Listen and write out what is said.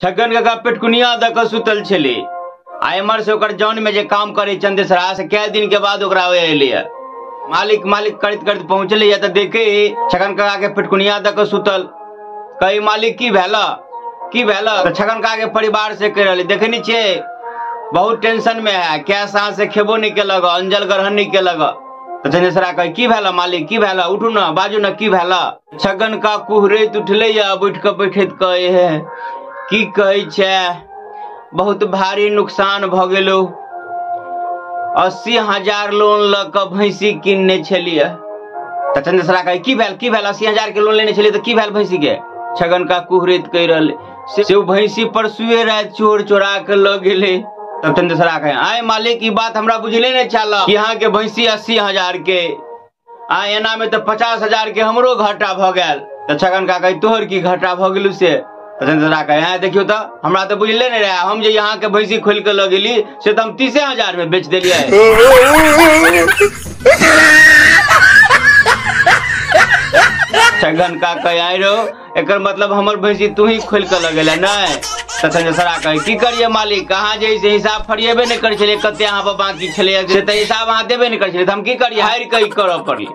छगन काका पेटकुनिया दऽ कऽ सुतल छलै आ एम्हर से ओकर जौन में जे काम करे चंदेसरा से कै दिन के बाद ओकरा एलै। मालिक मालिक करैत करैत पहुँचलै तऽ देखे छगन काका के पेटकुनिया दऽ कऽ सुतल। कही मालिक की भेल की भेल? तऽ छगन काका के परिवार से कहि रहलै देखे नहीं छियै बहुत टेंशन में है, कै साल से खेबो नहीं केलक, अंजल ग्रहण नहीं केलक। तऽ चंदेसरा कहे की भेल मालिक की भेल, उठू न बाजू न की भेल। छगन का कुहरैत उठलै आ बैठ कऽ बैठैत कहे है की कहै छै बहुत भारी नुकसान भऽ गेलौ, 80,000 लोन लऽ कऽ भैंसी किनने छलियै। तऽ चंदेसरा कहे की भेल की भेल, 80,000 के लोन लेने छलियै तऽ की भेल भैंसी के? छगन का कुहरैत कहि रहलै से ओ भैंसी परसुए राति चोर चोरा के लऽ गेलै। तब चंदेसरा कहे आय मालिक ई बात हमरा बुझले नहि छल कि अहाँ के भैंसी 80,000 के, आ एना में तऽ 50,000 के हमरो घाटा भऽ गेल। तऽ छगन का कहे तोहर की घाटा भऽ गेलौ से? तऽ चंदेसरा कहे आय देखियौ तऽ हमरा तऽ बुझले नहि रहै, हम जे यहाँ के भैंसी खोलि के लऽ गेली से तऽ हम 30,000 में बेच देलियै। छगन का कहे आय रो एकर मतलब हमर भैंसी तू ही खोलि के लऽ गेलै नहि? तऽ चंदेसरा कहे की करिए मालिक, कहाँ जे से हिसाब फरिएबे नहि करै छलियै, कते अहाँ पर बाकी छलैया से तऽ हिसाब अहाँ देबे नहि करै छलियै, तऽ हम की करिए, हारि कऽ ई करऽ पड़लै।